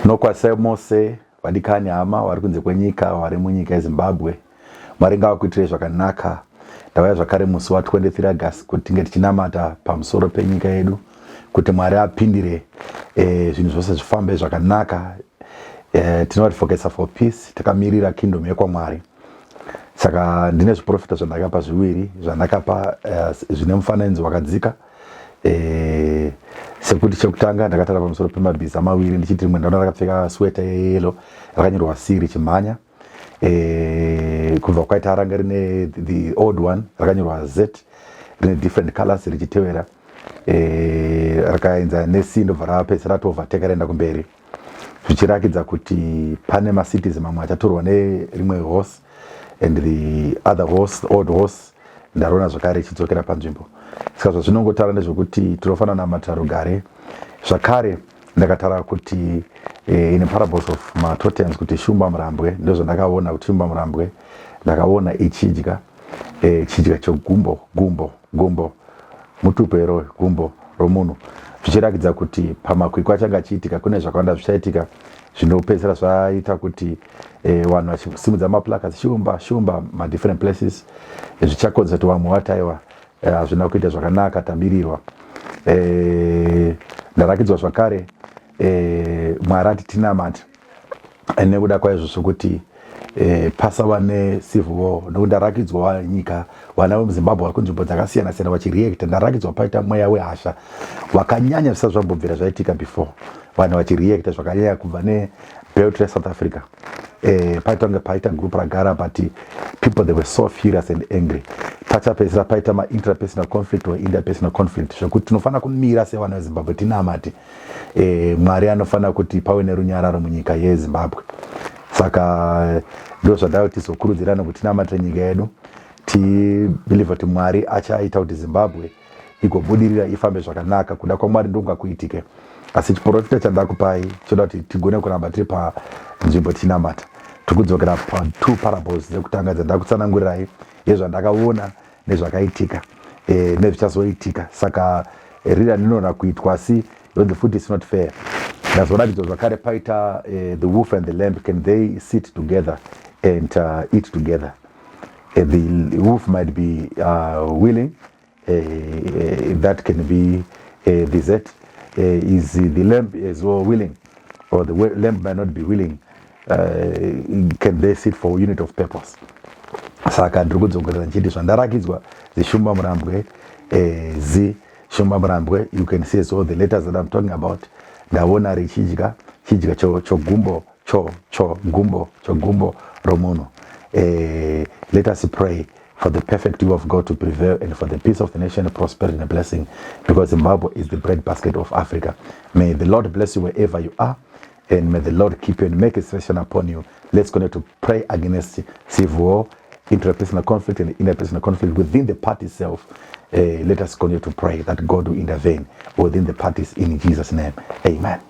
Nokwazisai mose vadikani hama vari kunze kwenyika vari munyika yeZimbabwe. Mwari ngavakuitirei zvakanaka. Ndauya zvakare musi wa 23 August kuti tinge tichinamata pamusoro penyika yedu kuti Mwari apindire zvinhu zvose zvifambe zvakanaka. Tinoadvocate for peace, takamirira kingdom yekwaMwari. Saka ndine zviprofita zvandakapa zviviri zvandakapa zvine mufananidzo wakadzika sekuti chekutanga ndakataura pamusoro pemabhiza maviri ndichiti rimwe ndaona rakapfeka sweta yeyellow rakanyorwa C richimhanya kubva kwaita ranga rine the old one rakanyorwa Z rine different colors richitevera rakaenza neC ndobva rapedzisira ratovateka raenda kumberi, zvichirakidza kuti pane macities mamwe achatorwa nerimwe horse and the other horse, the old horse, ndariona zvakare ichidzokera panzvimbo. Saka zvazvinongotaura ndezvekuti tinofanira namatira rugare. Zvakare ndakataura kuti in parables of matotems kuti shumba murambwe, ndozvandakaona kuti shumba murambwe ndakaona ichidya chidya chegumbo, gumbo, gumbo mutupero, gumbo romunhu, zvichirakidza kuti pamakwikwi achange achiitika kune zvakawanda zvichaitika zvinopedzisira zvaita kuti vanhu vachisimudza maplacards "Shumba, Shumba" madifferent places, zvichakonzera kuti vamwe vati aiwa, hazvina kuita zvakanaka, tabirirwa. Ndarakidzwa zvakare Mwari ati tinamate nekuda kwaizvozvo kuti pasava necivil war, nekuti ndarakidzwa nyika, vana vemuZimbabwe vari kunzvimbo dzakasiyana siyana vachireacta. Ndarakidzwa paita mweya wehasha wakanyanya zvisati zvambobvira zvaitika before, vanhu vachireacta zvakanyanya kubva nebelt reSouth Africa. Paita kunge paita group ragara, but people, they were so furious and angry. Pachapedzisira paita maintrapersonal conflict or interpersonal conflict, zvekuti tinofanira kumira sevana veZimbabwe tinamate. Mwari anofanira kuti pave nerunyararo munyika yeZimbabwe. Saka ndo zvadai tizokurudzirana kuti tinamatire nyika yedu, tibelieve kuti Mwari achaita kuti Zimbabwe igobudirira, ifambe zvakanaka. Kuda kwaMwari ndongakuitike, asi chiprofita chandakupai choda kuti tigone kuramba tiri panzvimbo tichinamata. Tikudzokera patwo parables dzekutanga dzandakutsanangurirai yezvandakaona nezvakaitika nezvichazoitika. Saka rira rinogona kuitwa, asi the foot is not fair. Ndazoratidzwa zvakare paita the wolf and the lamb, can they sit together and eat together? The wolf might be willing, that can be the Z. Is the lamb as well willing, or the lamb might not be willing? Can they sit for unit of purpose? Saka ndiri kudzokorera ndichiti zvandarakidzwa zishumba murambwe, zi shumba murambwe, you can see as well the letters that I'm talking about. Ndaona richidya chidya chogumbo cho cho gumbo chogumbo romunhu. Let us pray for the perfect will of God to prevail and for the peace of the nation, prosperity and blessing, because Zimbabwe is the breadbasket of Africa. May the Lord bless you wherever you are, and may the Lord keep you and make his face shine upon you. Let's continue to pray against civil war, interpersonal conflict and interpersonal conflict within the party itself. Let us continue to pray that God will intervene within the parties in Jesus' name. Amen.